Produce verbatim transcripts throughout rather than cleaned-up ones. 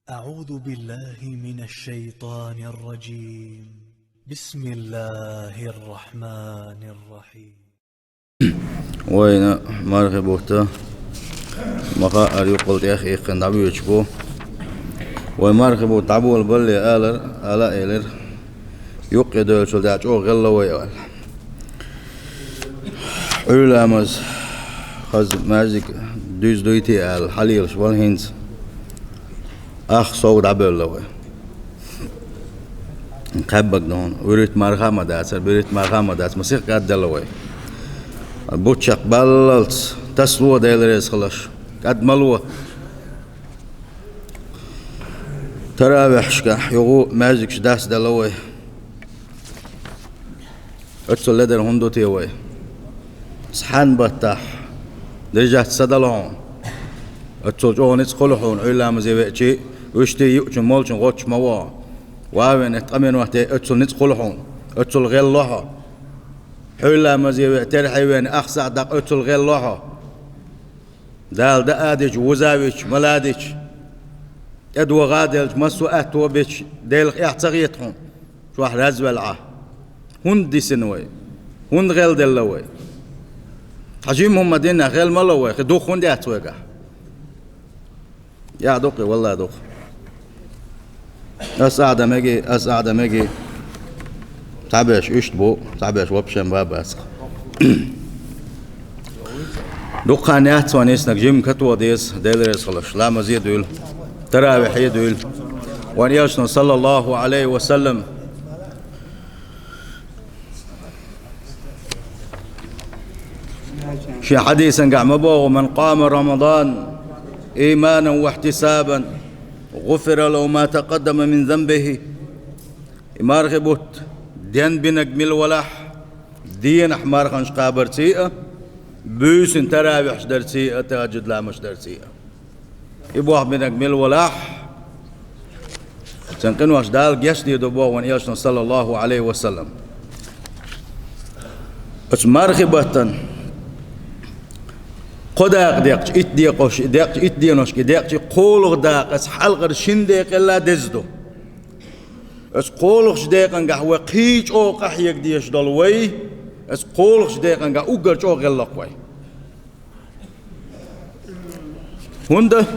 أعوذ بالله من الشيطان الرجيم. بسم الله الرحمن الرحيم. Вайна мархи бутт ма хаара юкъал тӀехъяьккхина дӀабоьдуш бу. Вай мархи бутт дӀаболабале алар, ала а элира, юккъе доьлчул тӀехьа чӀогӀа гӀелла вай аьлла. Ӏуйра ламаз, хаза маьждиг дуьзна дуй те аьлла, хьалелаш вала хӀинца. Ах сов дӀабевлла вай. Кхаьббаг ду хьуна. ВуьрхӀитта марха а ма дацара, буьрхӀитта марха а ма дац, ма сиха кӀадделла вай. Бутт чакх баллалц, тасало, Дела реза хиларш, кӀад ма ло. Таравихьашка юха маьждигаш дастаделла вай. Оццул ледара хӀунда ду те вай? Цхьан баттахь дижат са дала хьуна. Оццул чӀогӀа ницкъ хуьлу хьуна, Ӏуйра ламазе веачи, вуьшта юучун, молчун гӀоттуш ма вогӀу. Вавен, эт къамин вахте, оццул ницкъ хуьлу хьуна, оццул гӀелло хьо. Ӏуйра ламазе веа, терхье веана, ах сахьт дакъа, оццул гӀелло хьо. Дала даа дича, вуза вича, мала дича, тӀедогӀа делча, массо а аьтто бича, Делах эхь ца хета хьуна, чохь развелла Ӏа. ХӀунда дисина вай? ХӀунда гӀелделла вай? Хьан жима хӀума динехь гӀел ма ло вай, кхин дукха хӀунда яц вайгахь? Я дукха, валла дукха. Ас Ӏа дан меги, ас Ӏа дан меги. Цхьаберш иштта бу, цхьаберш вообще бац. Дукха хан яц вайна йиснарг, жимма катоха деза, Дела реза хиларш, ламазе а дуьйла, таравихье а дуьйла. Вайн Элчано, саллаллаху Ӏалайхи ва саллам, шен хьадисангахь ма боху: «Ман къама Рамадан иманан ва ихьтисабан, гӀуфира лаху ма такъаддама мин занбихи». И мархи бутт денбинарг мила валахь, денахь марханаш кхабарций а, буьйсанна таравихьаш дарций а, тахӀажжуд ламазаш дарций а. И бохбинарг мила валахь, цуьнан къинош Дала гечдийр ду боху вайн Элчано, саллаллаху Ӏалайхи ва саллам. Оцу мархи баттана кхо дакъа декъча, итт декъош, декъча, итт деношка декъча, кхоалгӀа дакъа, оцу хьалхара шина декъал а деза ду. Оцу кхоалгӀачу декъангахь вай кхин чӀогӀа къахьега дезаш долу вай, оцу кхоалгӀачу декъангахь уггар чӀогӀа гӀеллакх вай. ХӀунда?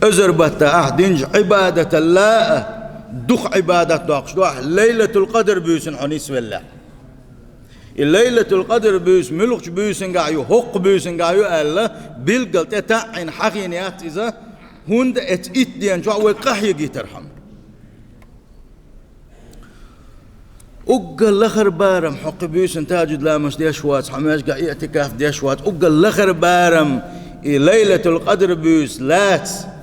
Эзар баттахь ахь динчу Ӏибадаталла а дукха Ӏибадат доккхуш ду ахь, Лайлатул-Къадр буьйсанна хьо нисвеллехь. И Лайлатул-Къадр буьйса муьлхачу буьйсангахь ю, хӀокху буьйсангахь ю аьлла, билггал тӀе таӀийна хьахийна яц иза, хӀунда оцу итт ден чохь вай къахьегийтархьама. Уггар лахара барам хьо кхин буьйсанна тахӀажжуд ламазаш деш вац, хьо маьждигехь иӀтикаф деш вац, уггар лахара барам и Лайлатул-Къадр буьйса лаца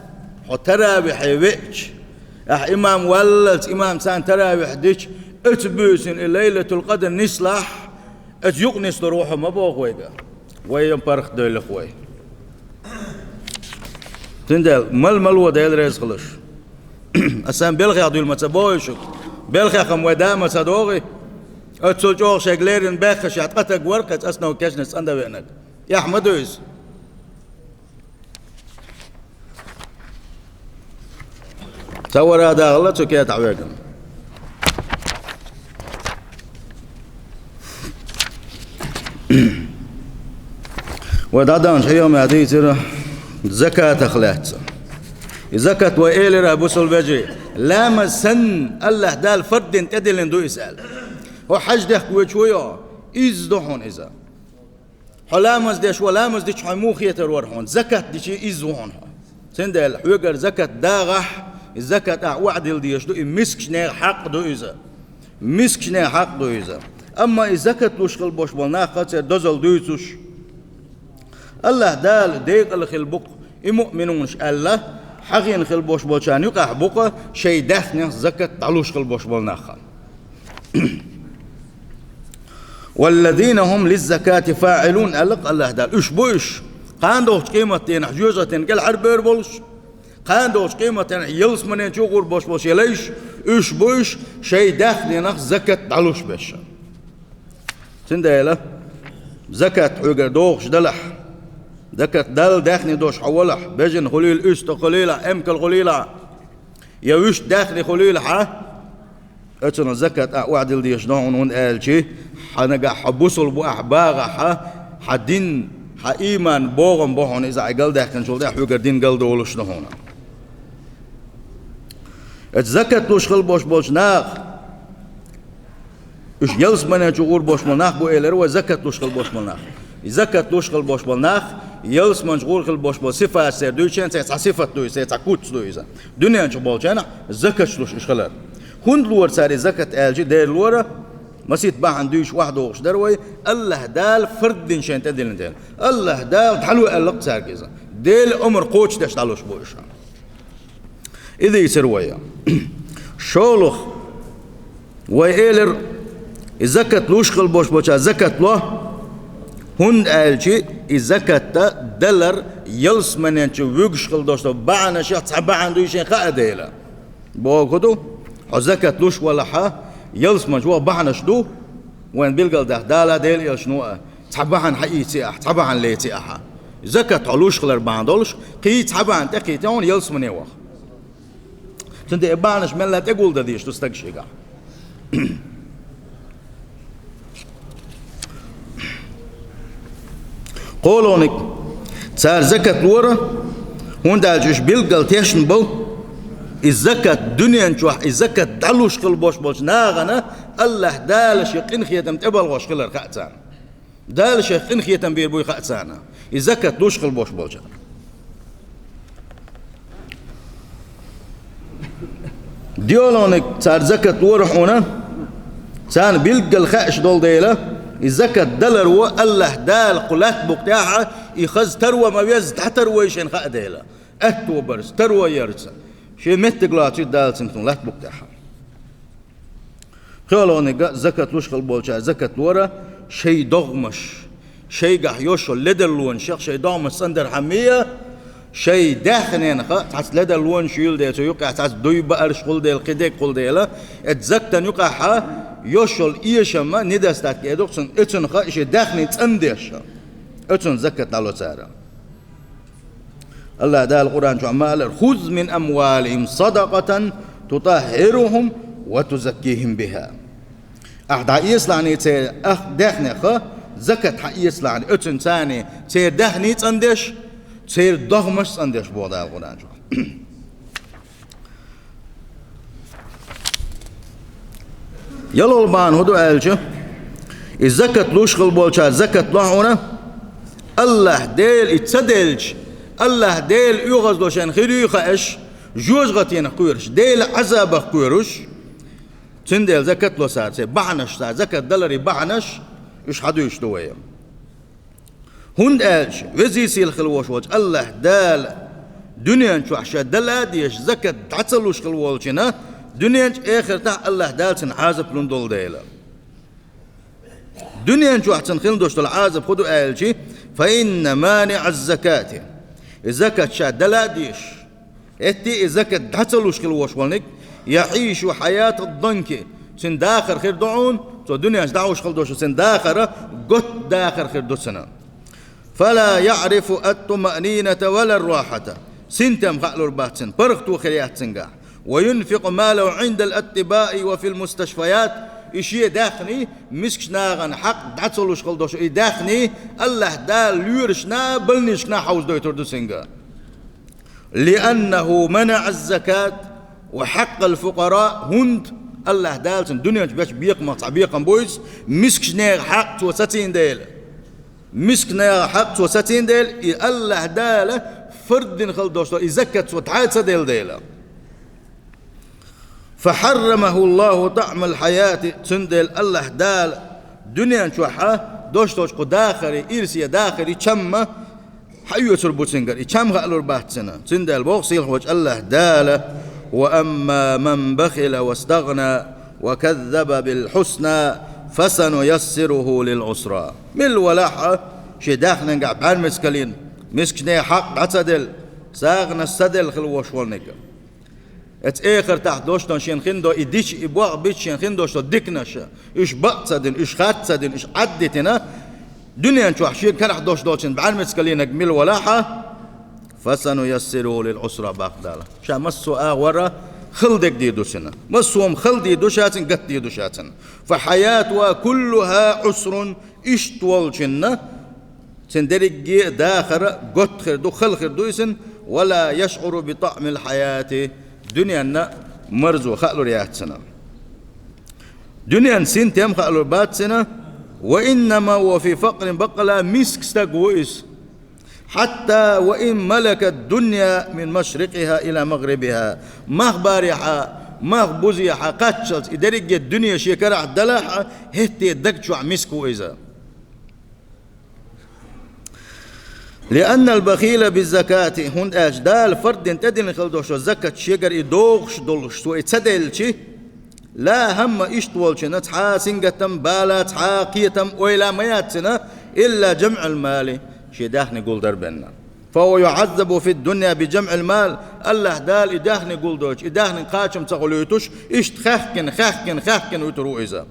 хьо таравихье веача, ахь имам валлалц, имам царна таравихь дича, оцу буьйсанна и Лайлатул-Къадр нислахь, оцу юкъа нислур ву хьо ма боху вайга. Вай паргӀатдевллехь вай. Цундела мала ма ло, Дела реза хиларш. Ас сан белхех дуьйла ма ца боху шуьга. Белхех-м вай да ма ца догӀий. Оццул чӀогӀа шайга леррина баьхкина шен ткъа стаг вара кхин оцу основа кешнашца цӀандан веанарг. Эхь ма ду иза. Ца вара а дахалла цу кетахь веган. Вай дӀадаханчу хьехамехь дийцира закатах лаьцна. И закат вай элира, бусалба вежарий, ламаз санна, АллахӀ Дала фард дина тӀедиллина ду иза аьлла. Хьо хьаьж дехка воьдуш вуй хьо, иза ду хьуна иза. Хьо ламаз деш ву, ламаз дича хьо муха хетар вара хьуна, закат дича иза ву хьуна хьо. Цундела хьоьгара закат дагӀахь, и закат ахь охьадилла дезаш ду, и мискачу нехан хьакъ ду иза. Мискачу нехан хьакъ ду иза. Амма и закат луш хила болуш болу нах церан дозалла дуьйцуш, АллахӀ Дала декъала хила бу-кх и муъминунаш аьлла, хьахийна хила болуш болчарна юкъахь бу-кх шайн даьхнех закат дӀалуш хила болуш болу нах. «Валлазина хӀум лиззакати фаӀилун», аьлла-кх АллахӀ Дала. Уьш бу уьш, кхана долчу къематдийнахь жоьжахатин кӀелхьарбевр болуш, кхана долчу къематдийнахь ялсаманин чу гӀур болуш болу шен лайш, уьш бу уьш, шайн даьхнех закат дӀалуш берш. Цундела закат хьоьгара догӀуш далахь, Закат дала даьхни долуш хьо валахь, бежана хуьлийла, уьстагӀа хуьлийла, эмкал хуьлийла, я вуьшта даьхни хуьлийла хьан, оцунах закат а охьадилла дезаш ду хьуна, хӀунда аьлча хьан нагахь хьо бусалба ву ахь бахахь, хьан дин, хьан ийман богӀам бу хьуна иза, хьайн галдаьккхинчул тӀаьхьа хьоьгара дин галдолуш ду хьуна. Оцу закат луш хила болуш болчу наха, уьш ялсамане чу гӀур болуш болу нах бу элира вай, закат луш хила болуш болу нах. И закат луш хила болуш болу нах ялсамане чу гӀур хила болуш болу сифаташ церан дуьйцуш, церан цхьа сифат ду иза, церан цхьа куц ду иза. Дуьнен чу болчарна закаташ луш уьш хилар. ХӀунда лора цара и закат аьлча, дера лора, масийтта бахьана дуьйцуш охьадогӀуш дара вай, АллахӀ Дала фард дина шайна тӀедиллина дела. АллахӀ Дала дӀало аьлла-кх цаьрга иза. Делан омра кхочушдеш дӀалуш бу уьш. И дийцира вай. ШолгӀа, вай элира, и закат луш хила болуш болчара закат ло, хӀунда аьлча и закат далар ялсамане чу вуьгуш хила долуш долу бахьанашех цхьа бахьана ду шайна хаа дела. Бохург хӀун ду? Хьо закат луш валахь, ялсамане чу ваха бахьанаш ду, вайна билгалдаьхна Дала а, Делан элчано а. Цхьа бахьана хьаийци ахь, цхьа бахьана леци ахьа. Закат хьо луш хилар бахьана долуш, кхин цхьа бахьана тӀекхийтина хьуна ялсамане ваха. Цундела и бахьанаш мелла тӀегулдан дезаш ду стага шегахь. КхоалгӀаниг, цара закат лора, хӀунда аьлча уьш билггал тешна бу, и закат дуьнен чохь, и закат дӀалуш хила болуш болчу нахана АллахӀ Дала шен къинхетам тӀебалхош хилар хаьа царна. Дала шех къинхетам бийр буй хаьа царна, и закат луш хила болуш болчарна. ДоьалгӀаниг, цара закат лора хьуна, царна билггал хаьаш долу дела, и закат далар ву АллахӀ Дала кху лаьтта букъа тӀехь и хаза таро ма веза, дӀатаро шайна хаа дела. Аьтто барца, таро ярца, шен меттиг лоцуьйту Дала цуьнга лаьтта букъа тӀехь. ПхоьалгӀаниг а, закат луш хила болчара закат лора шайн догӀмаш, шайгахь йолуш йолу ледарлонашех шайн догӀмаш цӀандархьама, шайн даьхненах цхьацца ледарлонаш юьйлу дела, цу юкъехь цхьацца дуй, баарш хуьлу дела, кхин дерг хуьлу дела, оцу закатан юкъехь йолуш йолу эшам, недостаток эр ду-кх цунна, оцунах шайн даьхни цӀандеш, оцунах закат дӀало цара. АллахӀ Дала Къуръан чохь ма аллара: «Хуз мин амвалихим садакъатан тутаххирухум ва тузаккихим биха». Ахь дӀаэцалахьаний церан ах-, даьхнех закат хьаэцалахьаний, оцунна царний церан даьхни цӀандеш, церан догӀмаш цӀандеш, боху Дала Къуръан чохь. ЯлхолгӀа бахьана хӀун ду аьлча, и закат луш хила болчара закат ло хьуна, АллахӀ Дела и ца делча, АллахӀ Дела оьгӀазло шайна хир юй хаьаш, жоьжахатинах кхоьруш, Делан Ӏазабах кхоьруш, цундела закат ло цара, церан бахьанаш, цара закат даларе бахьанаш, уьш хьадуьйцуш ду вай. ХӀунда аьлча Веза-Сийлахь хила волуш волчу АллахӀ Дала дуьнен чохь ша дала а дезаш закат дӀа ца луш хила волчунна, дуьнен чу, эхартахь АллахӀ Дала цунна Ӏазап лун долу дела. Дуьнен чохь цунна хила долуш долу Ӏазап хӀун ду аьлча: «Фа инна маниӀаз-закати». И закат ша дала а дезаш, хӀетте а и закат дӀа ца луш хила волуш волниг, «яхьийшу хьаятад-данки», цуьнан дахар хир ду хьуна, цо дуьнен чу дӀахьуш хила долуш цуьнан дахар готта дахар хир ду цуьнан. «Фала яӀрифу ат-тумаънината валар-рахьата». Синтем хаалур бац цуьнан, паргӀато хир яц цуьнгахь. «Ва юнфикъу малаху Ӏиндал-атибаи ва фил-мусташфаят». И шен даьхни, мискачу нахана хьакъ дӀа ца луш хила долуш и даьхни, АллахӀ Дала лоьрашна а, больничашкана а хьовзадойтур ду цуьнга. «Лианнаху манаӀаз-закат ва хьаккъал-фукъара», хӀунда АллахӀ Дала цуьнан дуьнен чу бечу бекхамах цхьа бекхам бу иза, мискачу нехан хьакъ цо сацийна дела. Мискачу нехан хьакъ цо сацийна дела, и АллахӀ Дала фард дина хила долуш долу и закат цо дӀа а ца делла дела. «Фа хьаррамаху Аллаху таӀмал-хьаяти», цундела АллахӀ Дала дуьнен чохь долуш долчу кху дахаре, ирсе дахаре чам хьаоьцур бу цуьнгара, и чам хаалур бац цуьнан. Цундела боху сийлахь волчу АллахӀ Дала: «Ва амма ман бахила вастагӀна ва каззаба бил-хьусна, фасануяссируху лил-Ӏусра». Милла валахь а, шен даьхненгахь бӀаьрмециг хилийна, мискачу нехан хьакъ дӀа ца делла, сагӀанаш ца делла хила волуш волниг. Оцу эхартахь долуш долу шена хин долу и дича, и бохь бича шена хин долуш долу диканаш, уьш бакъ ца дина, уьш харц ца дина, уьш Ӏаддитина, Дуьнен чохь шен карахь долуш долчун бӀаьрмецкаллинарг мила валахь а, «فسنيسره للعسرى», боху Дала. Ша массо а агӀор хала дерг дийр ду цунна. Массо а хала дийр ду ша цунна, гатдийр ду ша цунна. «فحياته كلها عسر», иштта волчунна, цуьнан дерриге а дахар готта хир ду, хала хир ду иза, «ولا يشعر بطعم الحياة», дуьненан марзо хаалур яц цунна. Дуьненан синтем хаалур бац цунна, «وإنما هو في فقر», баккъала миска стаг ву иза. «حتى وإن ملك الدنيا من مشرقها إلى مغربها». Мах барехьа, мах бузехьа, кхаччалц и дерриге дуьне шен карахь далахь а, хӀетте даг чохь миска ву иза. «لأن البخيل بالزكاة», хӀунда аьлча Дала фарз дина тӀедиллина хила долуш закат шегара и догӀуш долуш, цо и ца делча, «لا هم», иштта волчунна цхьа а сингаттам, бала, цхьа а кхетам, ойла ма яц цунна, «إلا جمع المال», шен даьхни гулдар бен. «فهو يعذب في الدنيا بجمع المال», АллахӀ Дала и даьхни гулдойтуш, и даьхнин кхачам ца хуьлуьйтуш, иштта хаьхкина, хаьхкина, хаьхкина вуьтур ву иза.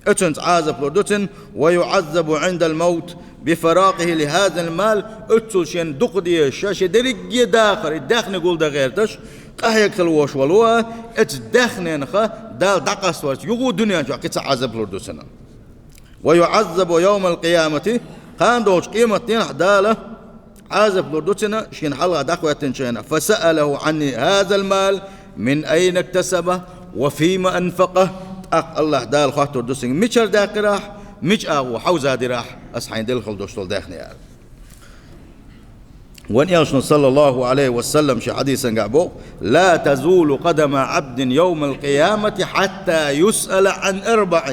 Оцуьнца Ӏазап лур ду цунна, «ويعذب عند الموت بفراقه لهذا المال», оццул шен дукха дезаш, шен дерриге а дахар, и даьхни гулдан гӀерташ, къахьега хила волуш валахь а, оцу даьхнех Дала дӀакъаставарца юха дуьнен чохь кхин цхьа Ӏазап лур ду цунна. «ويعذب يوم القيامة», кхана долчу къематдийнахь Дала Ӏазап лур ду цунна, шена хьалха дӀахӀоьттинчу хенахь: «فسأله عن هذا المال من أين اكتسبه وفيما أنفقه». ТӀаккха АллахӀ Дала хоттур ду цуьнга: «Мичара даьккхира ахь, мича агӀор хьовзадира ахь аса хьайна делла хила долуш долу даьхни?» аьлла. Вайн Элчано, саллаллаху Ӏалайхи ва саллам, шен хьадисангахь боху: «لا تزول قدم عبد يوم القيامة حتى يسأل عن أربع».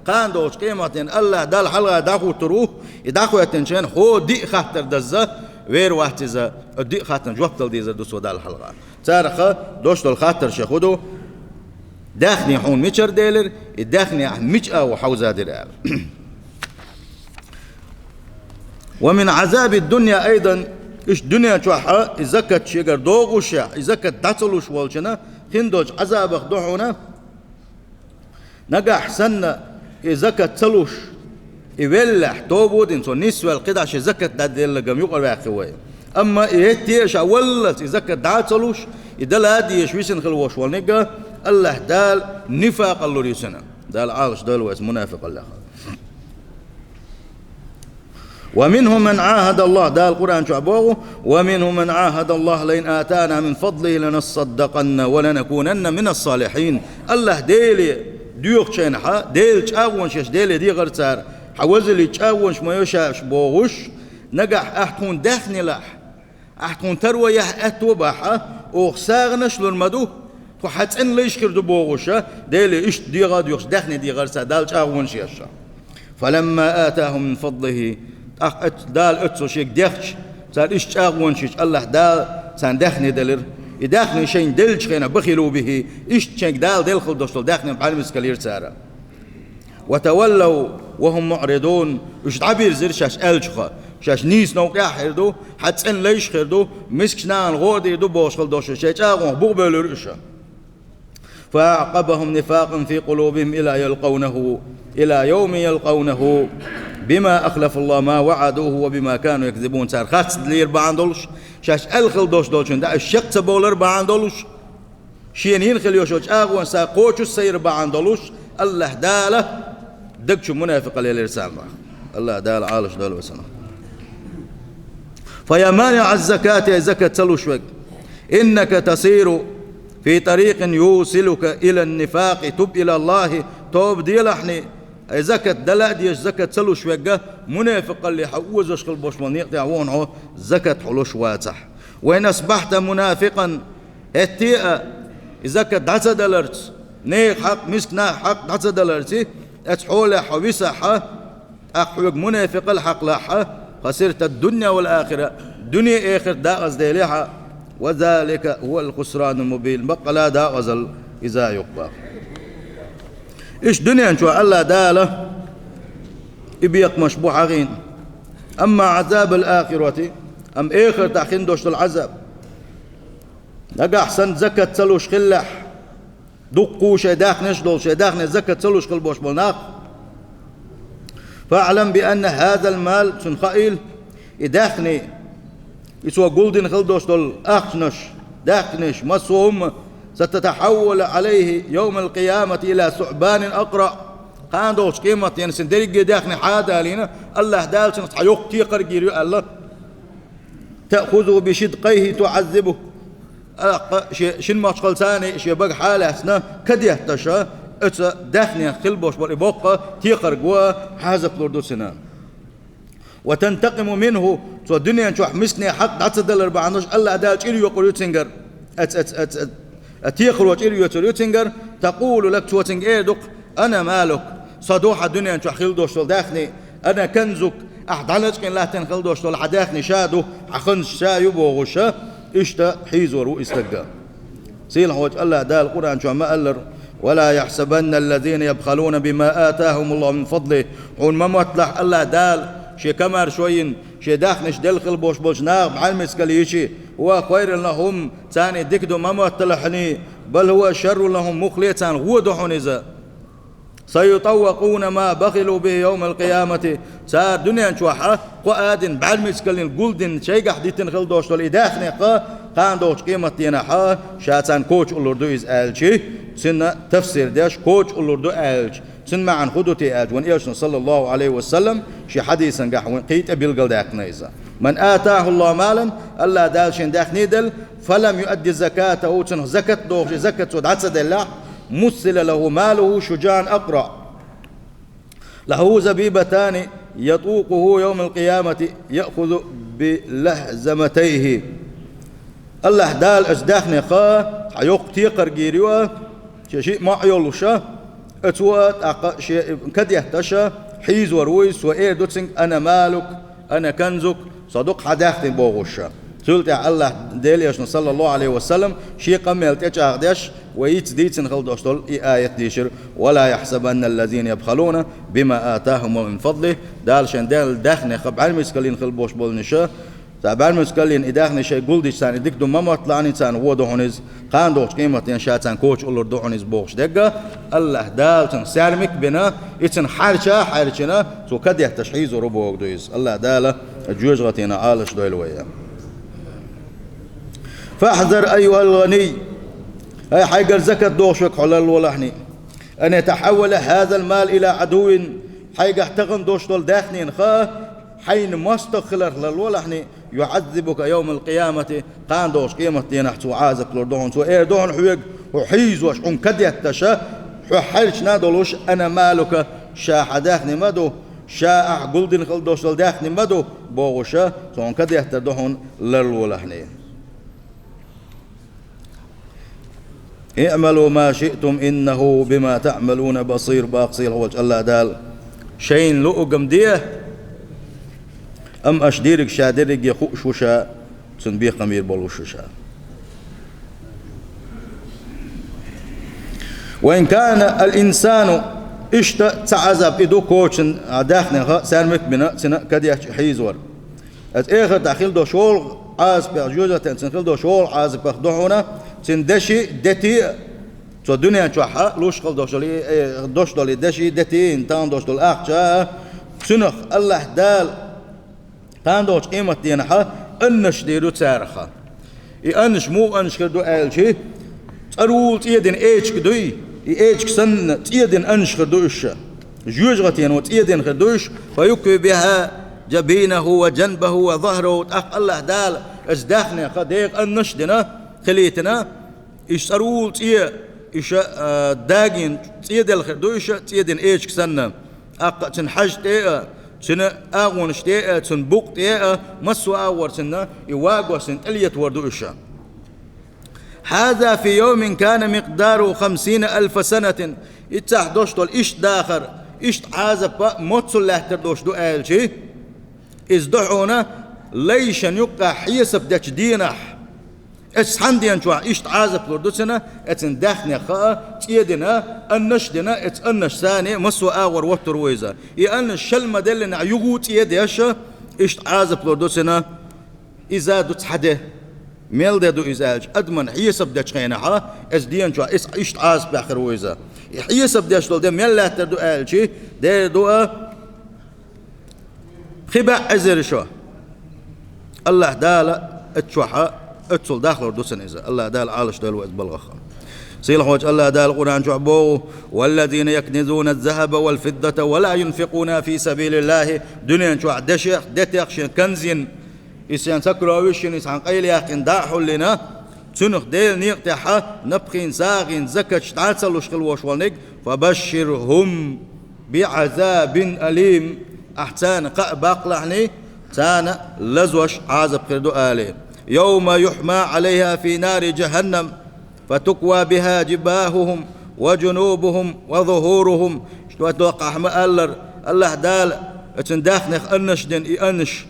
Кхана долчу къематдийнахь АллахӀ Далла хьалха дӀахӀуттур ву, и дӀахӀоьттинчу хенахь хӀора диъ хаттар дазза вер вац иза, диъ хаттарна жоп дала дезар ду цо Далла хьалха. Царах долуш долу хаттар шех хӀун ду? Даьхни хьуна мичара делира, и даьхни ахь мича агӀор хьовзадира аьлла. «ومن عذاب الدنيا أيضا», иштта дуьнен чохь и закат шегара догӀушехь, и закат дӀа ца луш волчунна хин долчу Ӏазабах ду хьуна, нагахь санна и закат ца луш, и веллехь, тоба а дина, цо нисвелла кхидӀа шен закат дӀаделларг-м юкъара ваьккхи вай. Амма и хӀетте а ша валлалц и закат дӀа а ца луш, и дала а дезаш висина хила волуш волниг а АллахӀ Дала нифакъалла лур ю цунна. Дала Ӏалаш дойла вайца мунафикъаллех. «ومنهم من عاهد الله», Дала Къуръан чохь боху: «ومنهم من عاهد الله لئن آتانا من فضله لنصدقن ولنكونن من الصالحين». АллахӀ Деле доьхучу хенахь, Делан чӀагӀонаш еш Деле дехара цара: «Хьан везаллин чӀагӀонаш ма ю шаьш», бохуш, нагахь ахь тхуна даьхни лахь, ахь тхуна таро яхь аьтто бахь, оха сагӀанаш лур ма ду, тхо хьан цӀена лайш хир ду бохуша, Деле иштта дегӀа а доьхуш, даьхни дехара цара Далла чӀагӀонаш еш. «فلما آتاهم من فضله», тӀаккха оц-, Дала оццул шега дехча, цара иштта чӀагӀонаш йича, АллахӀ Дала царна даьхни делира. И даьхни шайна деллачу хенахь, «بخلوا به», иштта шайга Дала делла хила долуш долу даьхни бӀаьрмециг хилира цара. «وتولوا وهم معرضون», уьш дӀабирзира шаьш аьллачух, шаьш нийса новкъахь хир ду, хьан цӀена лайш хир ду, мискачу нахана гӀо а дийр ду бохуш хила долуш, шайн чӀагӀонах бухабевлира уьш. «فأعقبهم نفاقا في قلوبهم إلى يلقونه، إلى يوم يلقونه بما أخلفوا الله ما وعدوه وبما كانوا يكذبون». Цара харцделира бахьана долуш, шаьш аьлла хила долуш долчун тӀе уьш шек ца бовлар бахьана долуш, шена йина хила йолчу чӀагӀонаш цара кхочуш ца йира бахьана долуш, АллахӀ Дала даг чу мунафикъалла елира царна. АллахӀ Дала Ӏалаш дойла вай цунах. «فيا مانع الزكاة», ай закат ца луш верг, «إنك تسير في طريق يوصلك إلى النفاق، تب إلى الله», тоба делахьний, ай закат дала а дезаш, закат ца луш верг, мунафикъалле хьо озош хила болуш болу некъа тӀехь ву хьуна хьо, закат хьо луш вацахь. «وإن أصبحت منافقا», хӀетте а и закат дӀа ца даларца, нехан хьакъ, миска наха хьакъ дӀа ца даларца, оцу хьолехь хьо висахь, тӀаккха хьоьга мунафикъал хьакъ лахь, «خسرت الدنيا والآخرة», дуьне а, эхарт а дакъазделира хьан, «وذلك هو الخسران المبين», баккъала дакъазалла иза ю-кх. Иштта дуьнен чохь АллахӀ Дала и бекхамаш бу хьахийна. «أما عذاب الآخرة», амма эхартахь хин долуш долу Ӏазаб, нагахь санна закат ца луш хиллехь, дуккха а шайн даьхнаш а долуш, шайн даьхне закат ца луш хила болуш болу нах, فاعلم بأن هذا المال, цунна хаийла, и даьхни, и цо гулдина хила долуш долу ахчанаш, даьхнеш, массо а хӀума, ستتحول عليه يوم القيامة إلى ثعبان أقرع. Кхана долчу къематдийнахь цуьнан дерриге даьхни хьадалийна, АллахӀ Дала цунах цхьа йоккха текхарг йийр ю аьлла. تأخذه بشدقيه تعذبه. ТӀаккха шен шина мочхаллаца шен багахь а лаьцна, кадетташ, оцу даьхнех хила болуш болу и боккха текхарго хьазап лур ду цунна. وتنتقم منه, цо дуьнен чохь мискане хьакъ дӀа ца далар бахьана долуш, АллахӀ Дала чӀир йоккхур ю цуьнгара. Ац, ац, ац, ац. А текхаро чӀир йоьцур ю цуьнгара, تقول لك, цо цуьнга эр ду-кх: أنا مالك, со ду хьан дуьнен чохь хила долуш долу даьхни, أنا كنزك, ахь дӀалачкъийна латтийна хила долуш долу хьан даьхни ша ду, хьан ханзаш ша ю бохуш, иштта хьийзор ву и стаг. Сийлахьчу АллахӀ Дала Къуръан чохь ма-аллара: ولا يحسبن الذين يبخلون بما آتاهم الله من فضله. Хьуна ма мотталахь АллахӀ Дала шен комаьршо йина, шен даьхнаш делла хила болуш болчу наха бӀаьрмецкалла йича, هو خيرا لهم, царна и дика ду ма мотталахь хьуна, بل هو شر لهم, муххале царна гӀо ду хьуна иза. سيطوقون ما بخلوا به يوم القيامة. Цара дуьнен чохь кхоа дина, бӀаьрмецкаллина, гулдина, шайгахь дитина хила долуш долу и даьхнех кхана долчу къематдийнахь ша царна коча уллур ду иза аьлча, цуьнан тафсир деш, коча уллур ду аьлча, цуьнан маьӀна хӀун ду те аьлча, вайн Элчано, صلى الله عليه وسلم, шен хьадисангахь вайн кхин а тӀе билгалдаьккхина иза: من آتاه الله مالا, АллахӀ Дала шена даьхни делла, فلم يؤد زكاته, цунах закат дохуш, и закат цо дӀа ца деллехь, مثل له ماله شجاعا أقرع، له زبيبتان يطوقه يوم القيامة يأخذ بلهزمتيه. АллахӀ Дала оцу даьхнех цхьа йоккха текхарг йийр ю, шен шиъ маӀа йолуш, оцо тӀаккха шен кадетташ хьийзор ву иза, цо эр ду цуьнга: أنا مالك، أنا كنزك, со ду-кх хьан даьхни бохуш. Цул тӀаьхьа АллахӀ Делан Элчано, صلى الله عليه وسلم, шен къамел тӀечӀагӀдеш, вай йиц дийцина хила долуш долу и аят дийшира: ولا يحسبن الذين يبخلون بما آتاهم الله من فضله. Дала шен делла даьхнех бӀаьрмецкаллина хила болуш болу нуша, цара бӀаьрмецкаллина и даьхни шайн гулдича, царна и дика ду ма мотталахь хьуна, царна гӀо ду хьуна иза, кхана долчу къематдийнахь ша царна коча уллур ду хьуна иза бохуш дерг, АллахӀ Дала цунах саьрмик а бина, и цунах хьарча а хьаьрчина, цо кадетташ хьийзор ву бохург ду иза. АллахӀ Дала жоьжахатина Ӏалашдойла вай. فاحذر أيها الغني, хӀай хьайгара закат дохуш верг, хьо ларлолахь хьуна, أن يتحول هذا المال إلى عدو, хьайгахь тахана долуш долу даьхнех хьайна мостагӀ хиларх ларлолахь хьуна, يعذبك يوم القيامة, кхана долчу къематдийнахь цо Ӏазап лур ду хьуна, цо эр ду хьуна хьоьга, хьо хьийзош, хьуна кадетташ, хьо хьаьрчина а долуш: أنا مالك, ша хьан даьхни ма ду, ша ахь гулдина хила долуш долу даьхни ма ду бохуш, цо хьуна кадеттар ду хьуна, ларлолахь хьуна. اعملوا ما شئتم إنه بما تعملون بصير, боху сийлахьчу АллахӀ Дала. Шайна луург-м де, амма аша дийриг ша дерриге хууш ву ша, цунна бекхам бийр болуш ву ша. وإن كان الإنسان, иштта цхьа Ӏазап и ду кочан даьхнех саьрмик а бина, цуьнан кадетташ хьийзор. Оцу эхартахь хила долуш волу Ӏазапех, жоьжахатина цунна хила долуш волу Ӏазапех ду хьуна цуьнан деши, дети а, цо дуьнен чохь луш хила долуш долу, э, долуш долу и деши, дети а, тахана долуш долу ахча а, цунах АллахӀ Дала кхана долчу къематдийнахь аннаш дийр ю царах. И аннаш муха аннаш хир ду аьлча, цӀарула цӀе дина эчиг дуй, и эчиг санна цӀе дина аннаш хир ду уьш. Жоьжахатино цӀе дина хир ду уьш, فيكوي بها جبينه وجنبه وظهره, тӀаккха АллахӀ Дала оцу даьхнех декъа аннаш а дина, хилийтина, уьш цӀарула цӀе, уьш, а, дагийна цӀе делла хир ду уьш, цӀе дина эчиг санна. ТӀаккха цуьнан хьаж тӀе а, цуьнан агӀонаш тӀе а, цуьнан букъ тӀе а, массо а агӀор цуьнан и вагош цуьнан тӀелетавар ду уьш. هذا في يوم كان مقداره خمسين ألف سنة. Иццахь долуш долу иштта дахар, иштта Ӏазап моццул лаьттар долуш ду аьлча, иза ду хьуна лайшна юккъехь хьесап дечу дийнахь. Оцу цхьана ден чохь иштта Ӏазап лур ду цуьнан, оцу даьхнех а цӀе дина, аннаш а дина, оцу аннашца массо а агӀор воттур ву иза. И аннаш шала ма-деллинехь юха цӀе деш, иштта Ӏазап лур ду цуьнан. Иза ду цхьа де. Мел де ду иза аьлча, адаман хьесап дечу хенахь, оцу ден чохь иштта Ӏазапехь хир ву иза. И хьесап деш долу де мел лаьттар ду аьлча, дера ду а, Пхи бӀе эзар шо. АллахӀ Дала оцу чохь оццул дахлур ду цунна иза. АллахӀ Дала Ӏалашдойла вай иза балхах. Сийлахьчу АллахӀ Дала Къуръан чохь боху: «والذين يكنزون الذهب والفضة ولا ينفقونها في سبيل الله». Дуьнен чохь дешех, детех шен канзина, и шен сокровища, и цхьана къайлаяьккхина дӀа а хьуллина, цунах Делан некъа тӀехь напхийна, сагӀина, закаташ дӀа а ца луш хила волуш волниг, «فبشرهم بعذاب أليم». Ахь царна кхаъ баккхалахьний, царна лазош Ӏазап хир ду алий. «يوم يحمى عليها في نار جهنم فتكوى بها جباههم وجنوبهم وظهورهم». Что доккхахь ма-аллара, АллахӀ Дала оцун даьхнех аннаш дина, и аннаш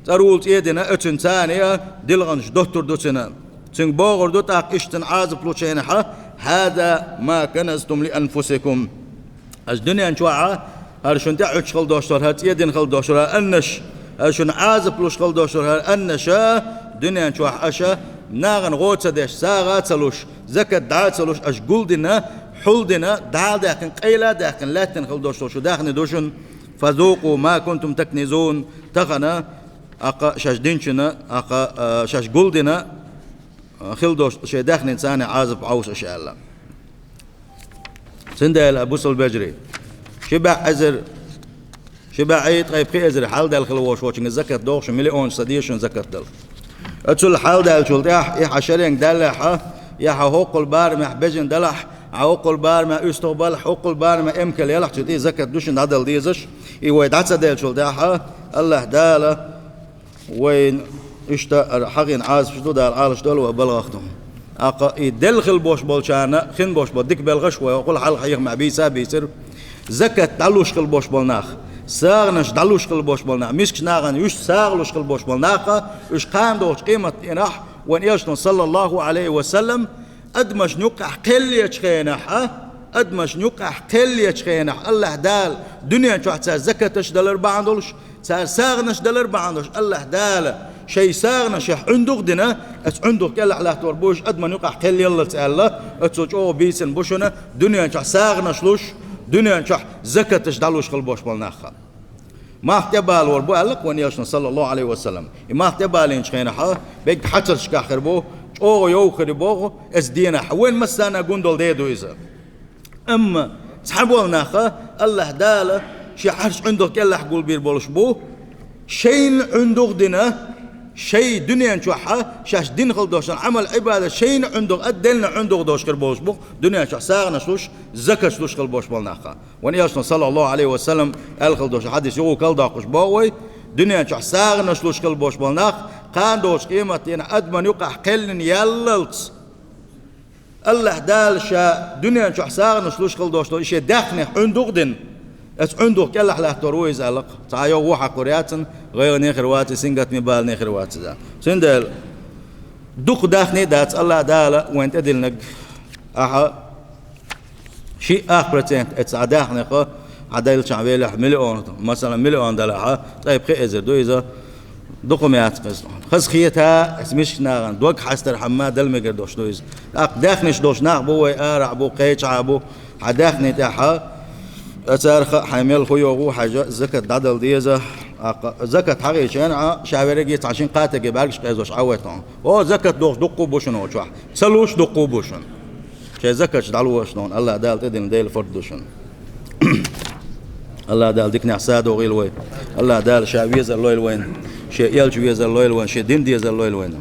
цӀарула цӀе а дина, оцун царна а дилханаш доттур ду цунна. Цуьнга бохур ду тӀаккха иштта Ӏазап лучу хенахь: «هذا ما كنزتم لأنفسكم». Аш дуьнен чохь а хӀара шуна тӀе Ӏуьттуш хила долуш дара, хӀара цӀе дина хила долуш дара хӀара аннаш, хӀара шуна Ӏазап луш хила долуш дара хӀара аннаш, дуьнен чохь аша нахана гӀо ца деш, сагӀа а ца луш, закат дӀа а ца луш, аша гулдина, хьулдина, дӀа а даьккхина, къайла а даьккхина, лаьттина хила долуш долу шу даьхни ду шуна. «فذوقوا ما كنتم تكنزون». Тахана, аккха шаьш динчунна, аккха, а, шаьш гулдина, а, хила долуш шайн даьхнина царна Ӏазап Ӏовша аша аьлла. Цундела, бусалба вежарий, ши бӀе эзар, ши бӀе ткъе пхи эзар хьалдаьлла хила волуш волчуьнга закат дохуш, миллионаш ца деза шуна закат дала. Оцул хьалдаьллачул тӀаьхьа, и хьан шеренга даьллехь, я хьан хӀоккхул барамехь бежана далахь, хьан хӀоккхул барамехь уьстагӀ балахь, хӀоккхул барамехь эмкал ялахь, цу тӀе закат ду шуна дӀадала дезаш, и вай дӀа ца деллачул тӀаьхьа, АллахӀ Дала вайна иштта хьахийна Ӏазапаш ду, Дала Ӏалашдойла вай балхах ду. Аккха и делла хила болуш болчарна хин болуш болу дика белхаш вай хӀокхул хьалха хьехамехь бийца а бийцира. Закат дӀалуш хила болуш болу нах, сагӀанаш дӀалуш хила болуш болу нах, мискачу нахана вуьшта сагӀа луш хила болуш болу нах, уьш кхана долчу къематдийнахь вайн Элчано, саллаллаху Ӏалайхи ва саллам, адамашна юккъехь кхел ечу хенахь, адамашна юккъехь кхел ечу хенахь, АллахӀ Дала дуьнен чохь цара закаташ далар бахьана долуш, цара сагӀанаш далар бахьана долуш, АллахӀ Дала шайн сагӀанашех Ӏуьндух а дина, оцу Ӏуьндух кӀелахь латтор бу уьш адаман юкъахь кхел яллалц аьлла, оццул чӀогӀа бийцина бу шуна дуьнен чохь сагӀанаш луш, дуьнен чохь закаташ дӀалуш хила болуш болу нах. Мах тӀебалор бу аьлла-кх вайн Элчано, саллаллаху Ӏалайхи ва саллам. И мах тӀебалийначу хенахь, берриг хьацаршкахь хир бу, чӀогӀа йовха хир бу оцу дийнахь. Вайна массарна гуна долу де ду иза. Амма цхьаболу нах АллахӀ Дала шен Ӏарш Ӏуьндух кӀелахь гулбийр болуш бу, шайна Ӏуьндух а дина, шайн дуьнен чохь шаьш дина хила долуш долу Ӏамал-Ӏибадат шайна Ӏуьндух а, деллачунна Ӏуьндух долуш хир болуш бу, дуьнен чохь сагӀанаш луш, закаташ луш хила болуш болу нах. Вайн Элчано, саллаллаху Ӏалайхи ва саллам, аьлла хила долуш хьадис юха кхалдоккхуш боху вай, дуьнен чохь сагӀанаш луш хила болуш болу нах, кхана долчу къематдийнахь адаман юкъахь кхеллина яллалц, АллахӀ Дала ша дуьнен чохь сагӀанаш луш хила долуш долу и шен даьхнех Ӏуьндух а дина, оцу Ӏуьндух кӀелахь латтор ву иза аьлла-кх. Цхьа йовха ву хьакхур яц, гӀайгӀане хир вац, сингаттаме балане хир вац иза. Цундела дукха даьхни а дац АллахӀ Дала вайна тӀедиллинарг. Ахьа шиъ-ах процент оцу хьан даьхнех хьан деллачохь велахь миллион, масалан, миллион далахь, ткъе пхи эзар ду иза, дукха ма яц-кх иза. Хазахета, оцу мискачу нахана дог хьастархьама дала мегар долуш ду иза. ТӀаккха даьхнаш долуш нах бу вай, арахь бу, кхечахьа бу, хьан даьхни тӀехь, царах а хьайн мел хӀун йогӀу хьажа, закат дӀадала деза. ТӀаккха закат хьахийча хенахь, ша верриге цхьана шина кхатаге бӀаьргаш къездеш Ӏа вайтахь. О, закат дохуш дуккха а бу шуна оцу чохь. Ца луш дуккха а бу шуна. Шайн закаташ дӀалуш долу АллахӀ Дала тӀедиллина Делан фард ду шуна. АллахӀ Дала диканехь садогӀийла вай. АллахӀ Дала ша везар лойла вайна. Шен элча везар лойла вайна. Шен дин дезар лойла вайна.